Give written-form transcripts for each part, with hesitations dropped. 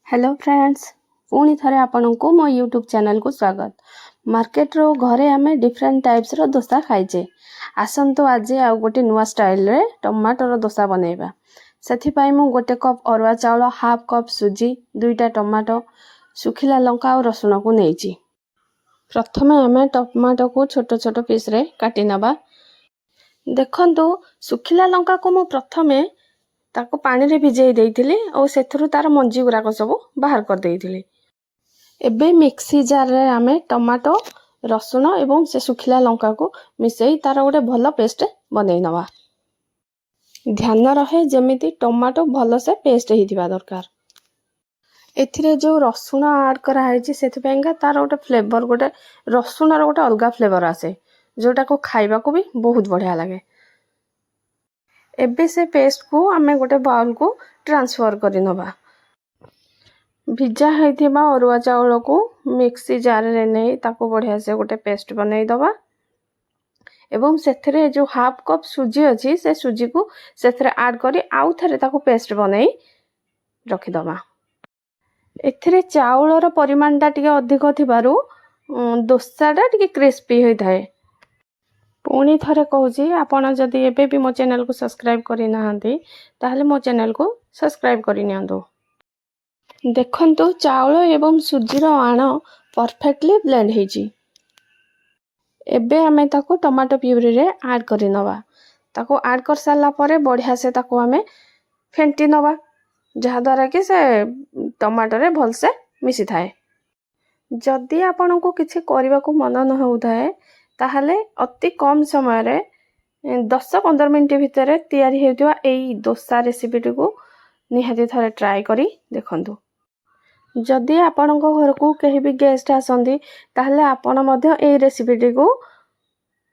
Hello friends, ପୁଣି ଥରେ ଆପଣଙ୍କୁ ମୋ ୟୁଟ୍ୟୁବ୍ ଚ୍ୟାନେଲକୁ ସ୍ୱାଗତ। ମାର୍କେଟରୁ ଘରେ ଆମେ ଡିଫରେଣ୍ଟ ଟାଇପ୍ସର ଦୋସା ଖାଇଛେ। ଆସନ୍ତୁ, ଆଜି ଆଉ ଗୋଟେ ନୂଆ ଷ୍ଟାଇଲରେ ଟମାଟୋର ଦୋସା ବନେଇବା। ସେଥିପାଇଁ ମୁଁ ଗୋଟେ କପ୍ ଅରୁଆ ଚାଉଳ, ହାଫ୍ କପ୍ ସୁଜି, ଦୁଇଟା ଟମାଟୋ, ଶୁଖିଲା ଲଙ୍କା ଆଉ ରସୁଣକୁ ନେଇଛି। ପ୍ରଥମେ ଆମେ ଟମାଟୋକୁ ଛୋଟ ଛୋଟ ପିସ୍ରେ କାଟି ନେବା। ଦେଖନ୍ତୁ, ଶୁଖିଲା ଲଙ୍କାକୁ ମୁଁ ପ୍ରଥମେ ତାକୁ ପାଣିରେ ଭିଜେଇ ଦେଇଥିଲି ଆଉ ସେଥିରୁ ତାର ମଞ୍ଜି ଗୁଡ଼ାକ ସବୁ ବାହାର କରିଦେଇଥିଲି। ଏବେ ମିକ୍ସି ଜାର୍ରେ ଆମେ ଟମାଟୋ, ରସୁଣ ଏବଂ ସେ ଶୁଖିଲା ଲଙ୍କାକୁ ମିଶାଇ ତାର ଗୋଟେ ଭଲ ପେଷ୍ଟ ବନେଇ ନେବା। ଧ୍ୟାନ ରହେ, ଯେମିତି ଟମାଟୋ ଭଲସେ ପେଷ୍ଟ ହେଇଥିବା ଦରକାର। ଏଥିରେ ଯେଉଁ ରସୁଣ ଆଡ଼୍ କରାହେଇଛି, ସେଥିପାଇଁକା ତାର ଗୋଟେ ଫ୍ଲେଭର, ଗୋଟେ ରସୁଣର ଗୋଟେ ଅଲଗା ଫ୍ଲେଭର ଆସେ, ଯେଉଁଟାକୁ ଖାଇବାକୁ ବି ବହୁତ ବଢ଼ିଆ ଲାଗେ। ଏବେ ସେ ପେଷ୍ଟକୁ ଆମେ ଗୋଟେ ବାଉଲକୁ ଟ୍ରାନ୍ସଫର୍ କରିନେବା। ଭିଜା ହେଇଥିବା ଅରୁଆ ଚାଉଳକୁ ମିକ୍ସି ଜାର୍ରେ ନେଇ ତାକୁ ବଢ଼ିଆ ସେ ଗୋଟେ ପେଷ୍ଟ ବନେଇ ଦେବା ଏବଂ ସେଥିରେ ଯେଉଁ ହାଫ୍ କପ୍ ସୁଜି ଅଛି, ସେ ସୁଜିକୁ ସେଥିରେ ଆଡ଼୍ କରି ଆଉ ଥରେ ତାକୁ ପେଷ୍ଟ ବନେଇ ରଖିଦେବା। ଏଥିରେ ଚାଉଳର ପରିମାଣଟା ଟିକେ ଅଧିକ ଥିବାରୁ ଦୋସାଟା ଟିକେ କ୍ରିସ୍ପି ହୋଇଥାଏ। ପୁଣି ଥରେ କହୁଛି, ଆପଣ ଯଦି ଏବେ ବି ମୋ ଚ୍ୟାନେଲକୁ ସବସ୍କ୍ରାଇବ୍ କରିନାହାନ୍ତି, ତାହେଲେ ମୋ ଚ୍ୟାନେଲକୁ ସବସ୍କ୍ରାଇବ୍ କରିନିଅନ୍ତୁ। ଦେଖନ୍ତୁ, ଚାଉଳ ଏବଂ ସୁଜିର ଆଣ ପରଫେକ୍ଟଲି ବ୍ଲେଣ୍ଡ ହେଇଛି। ଏବେ ଆମେ ତାକୁ ଟମାଟୋ ପ୍ୟୁରିରେ ଆଡ଼୍ କରିନେବା। ତାକୁ ଆଡ଼୍ କରିସାରିଲା ପରେ ବଢ଼ିଆ ସେ ତାକୁ ଆମେ ଫେଣ୍ଟି ନେବା, ଯାହାଦ୍ୱାରା କି ସେ ଟମାଟୋରେ ଭଲସେ ମିଶିଥାଏ। ଯଦି ଆପଣଙ୍କୁ କିଛି କରିବାକୁ ମନ ନ ହେଉଥାଏ, ତାହେଲେ ଅତି କମ୍ ସମୟରେ 10-15 ମିନିଟ୍ ଭିତରେ ତିଆରି ହେଉଥିବା ଏଇ ଦୋସା ରେସିପିଟିକୁ ନିହାତି ଥରେ ଟ୍ରାଏ କରି ଦେଖନ୍ତୁ। ଯଦି ଆପଣଙ୍କ ଘରକୁ କେହି ବି ଗେଷ୍ଟ ଆସନ୍ତି, ତାହେଲେ ଆପଣ ମଧ୍ୟ ଏଇ ରେସିପିଟିକୁ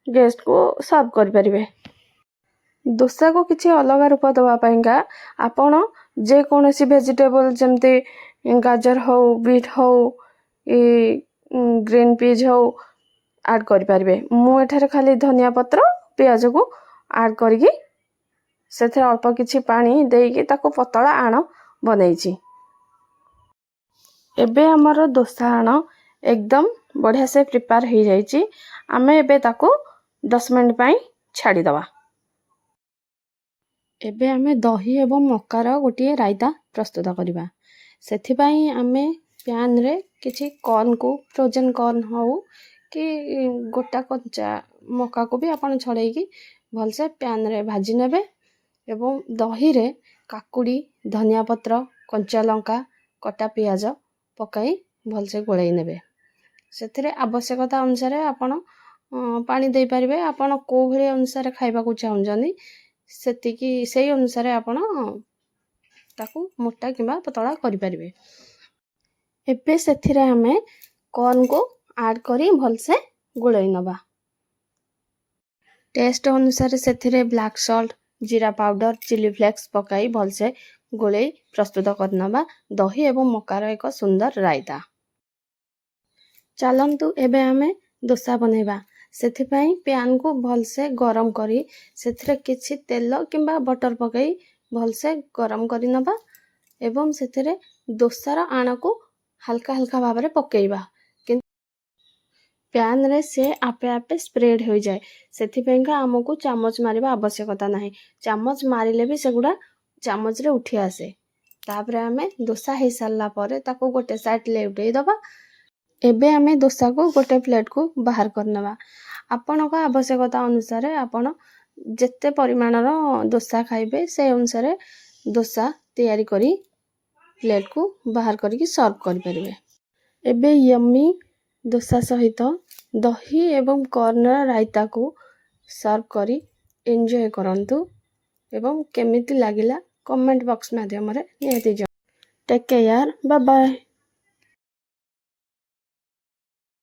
ଗେଷ୍ଟକୁ ସର୍ଭ କରିପାରିବେ। ଦୋସାକୁ କିଛି ଅଲଗା ରୂପ ଦେବା ପାଇଁକା ଆପଣ ଯେକୌଣସି ଭେଜିଟେବଲ୍, ଯେମିତି ଗାଜର ହଉ, ବିଟ୍ ହଉ, ଗ୍ରୀନ୍ ପିଜ୍ ହଉ, ଆଡ଼୍ କରିପାରିବେ। ମୁଁ ଏଠାରେ ଖାଲି ଧନିଆ ପତ୍ର, ପିଆଜକୁ ଆଡ଼୍ କରିକି ସେଥିରେ ଅଳ୍ପ କିଛି ପାଣି ଦେଇକି ତାକୁ ପତଳା ଆଣ ବନେଇଛି। ଏବେ ଆମର ଦୋସା ଆଣ ଏକଦମ ବଢ଼ିଆ ସେ ପ୍ରିପେୟାର ହେଇଯାଇଛି। ଆମେ ଏବେ ତାକୁ 10 ମିନିଟ୍ ପାଇଁ ଛାଡ଼ିଦେବା। ଏବେ ଆମେ ଦହି ଏବଂ ମକାର ଗୋଟିଏ ରାଇତା ପ୍ରସ୍ତୁତ କରିବା। ସେଥିପାଇଁ ଆମେ ପ୍ୟାନ୍ରେ କିଛି କର୍ଣ୍ଣକୁ, ଫ୍ରୋଜେନ୍ କର୍ଣ୍ଣ ହେଉ କି ଗୋଟା କଞ୍ଚା ମକାକୁ ବି ଆପଣ ଛଡ଼େଇକି ଭଲସେ ପ୍ୟାନ୍ରେ ଭାଜି ନେବେ ଏବଂ ଦହିରେ କାକୁଡ଼ି, ଧନିଆ ପତ୍ର, କଞ୍ଚା ଲଙ୍କା, କଟା ପିଆଜ ପକାଇ ଭଲସେ ଗୋଳେଇ ନେବେ। ସେଥିରେ ଆବଶ୍ୟକତା ଅନୁସାରେ ଆପଣ ପାଣି ଦେଇପାରିବେ। ଆପଣ କେଉଁ ଭଳି ଅନୁସାରେ ଖାଇବାକୁ ଚାହୁଁଛନ୍ତି, ସେତିକି ସେଇ ଅନୁସାରେ ଆପଣ ତାକୁ ମୋଟା କିମ୍ବା ପତଳା କରିପାରିବେ। ଏବେ ସେଥିରେ ଆମେ କର୍ଣ୍ଣକୁ ଆଡ଼୍ କରି ଭଲସେ ଗୋଳେଇ ନେବା। ଟେଷ୍ଟ ଅନୁସାରେ ସେଥିରେ ବ୍ଲାକ୍ ସଲ୍ଟ, ଜିରା ପାଉଡ଼ର, ଚିଲି ଫ୍ଲେକ୍ସ ପକାଇ ଭଲସେ ଗୋଳେଇ ପ୍ରସ୍ତୁତ କରିନେବା ଦହି ଏବଂ ମକାର ଏକ ସୁନ୍ଦର ରାଇତା। ଚାଲନ୍ତୁ, ଏବେ ଆମେ ଦୋସା ବନେଇବା। ସେଥିପାଇଁ ପ୍ୟାନ୍କୁ ଭଲସେ ଗରମ କରି ସେଥିରେ କିଛି ତେଲ କିମ୍ବା ବଟର୍ ପକାଇ ଭଲସେ ଗରମ କରିନେବା ଏବଂ ସେଥିରେ ଦୋସାର ଆଣକୁ ହାଲକା ହାଲକା ଭାବରେ ପକାଇବା। କିନ୍ତୁ ପ୍ୟାନ୍ରେ ସେ ଆପେ ଆପେ ସ୍ପ୍ରେଡ଼୍ ହୋଇଯାଏ। ସେଥିପାଇଁକା ଆମକୁ ଚାମଚ ମାରିବା ଆବଶ୍ୟକତା ନାହିଁ। ଚାମଚ ମାରିଲେ ବି ସେଗୁଡ଼ା ଚାମଚରେ ଉଠି ଆସେ। ତାପରେ ଆମେ ଦୋସା ହେଇସାରିଲା ପରେ ତାକୁ ଗୋଟେ ସାଇଡ଼୍ ଲେଉଟେଇ ଦେବା। ଏବେ ଆମେ ଦୋସାକୁ ଗୋଟେ ପ୍ଲେଟ୍କୁ ବାହାର କରିନେବା। ଆପଣଙ୍କ ଆବଶ୍ୟକତା ଅନୁସାରେ ଆପଣ ଯେତେ ପରିମାଣର ଦୋସା ଖାଇବେ, ସେ ଅନୁସାରେ ଦୋସା ତିଆରି କରି ପ୍ଲେଟ୍କୁ ବାହାର କରିକି ସର୍ଭ କରିପାରିବେ। ଏବେ ୟମି ଦୋସା ସହିତ ଦହି ଏବଂ କର୍ଣ୍ଣର ରାଇତାକୁ ସର୍ଭ କରି ଏନ୍ଜୟ କରନ୍ତୁ ଏବଂ କେମିତି ଲାଗିଲା, କମେଣ୍ଟ ବକ୍ସ ମାଧ୍ୟମରେ ନିହାତି। Take care, bye.